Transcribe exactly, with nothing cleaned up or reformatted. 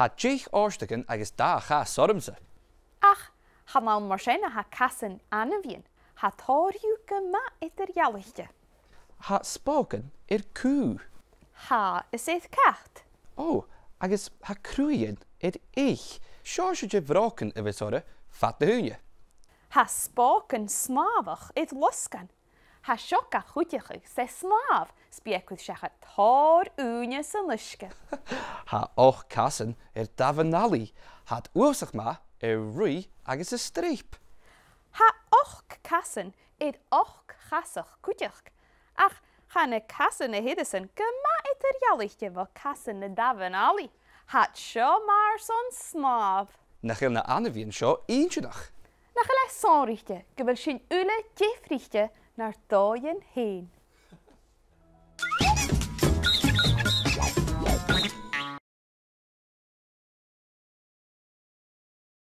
Tha deich òrdagan agus dà chas ormsa. Ach chan ann mar sin a tha casan ainmhidhean, tha tòrr dhiubh gu math eadar-dhealaichte. Tha spògan air cù. Tha, is air cat. Ò, agus tha cruidhean air eich. Seòrsa de bhrògan a bhios orra fad na h-ùine. Tha spògan snàmhach air losgann. Tha seo ga chuideachadh 's e snàmh 's bidh e a' cur seachad tòrr ùine san uisge. Tha ochd casan air damhan-allaidh, tha iad uabhasach math air ruith agus a' streap. Tha ochd casan air ochd chasach cuideachd, ach tha na casan a th' air a sin gu math eadar-dhealaichte bho casan na damhan-allaidh. Tha iad seo math airson snàmh. Nach eil na h-ainmhidhean seo inntinneach? Nach eil e sònraichte gu bheil sinn uile diofraichte nar dòighean fhèin.